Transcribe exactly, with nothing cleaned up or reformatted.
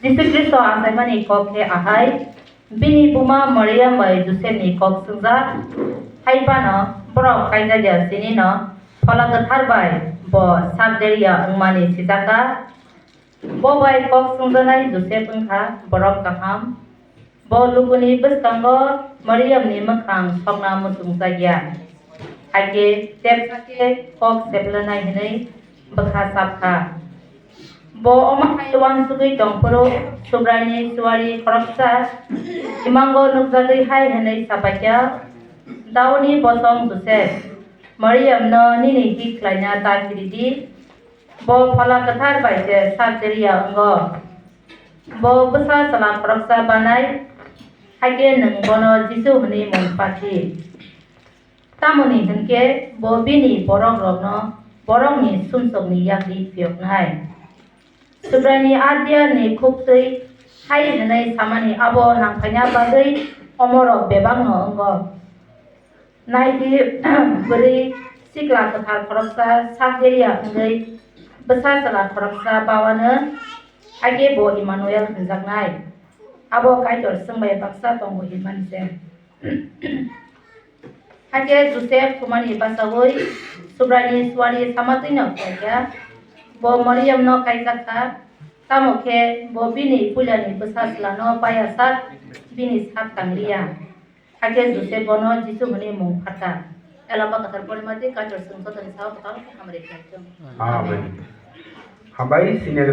Jisu Khristo achaimani kok khe ahai, bini buma Mariam bai Josepni kok swngjak, hai phano borok kaijak ya chini no Phola Kwthar bai bo sak der ya wngmani sijak kha. Bo bai kok swngjaknai Josep wngkha borok kaham. Bo lukuni bwskango Mariamni mwkhang sokna muchungjak ya. Hakhe tepsa khe kok seblenai hwnwi bwkha chap kha. Bo omo hai uansugwi tong phuru Subraini suari khoroksa imango nukjagwi hai hwnwi sa pai kha, Daudni bosong Josep, Mariamno nini hik khlaina ta kiri di. Bo Phola Kwthar bai se sak der ya wngo. Bo bwsa chwla khoroksa banai, hakhe nwng bono Jisu hwnwi mung pathi. Tamoni hwnkhe bo bini borokrokno borokni sumsokni yakni phiyoknai. Subraini adiarni khuktwi hai hwnwi samani abo nangphaina bagwi omorok bebakno wngo. Nai di, bwrwi sikla kwthar khoroksa sak der ya wngwi bwsa chwla khoroksa bawano, hakhe bo Imanuel hwnjaknai. Abo Kaitor chwng bai baksa tongo hinmani se. Hakhe Josep thumani bachaui Subraini suari sama twino khlai kha. Bo Mariamno kaijak kha, tamo khe bo bini puilani bwsa chwlano paiya sak bini sak tang liya. Hakhe Josep bono Jisu hwnwi mung phat kha. Elamba kwthar porimati Kaitor chwng jotoni sao kwtal khe hamari khlai thung. Amen. Hambai, senior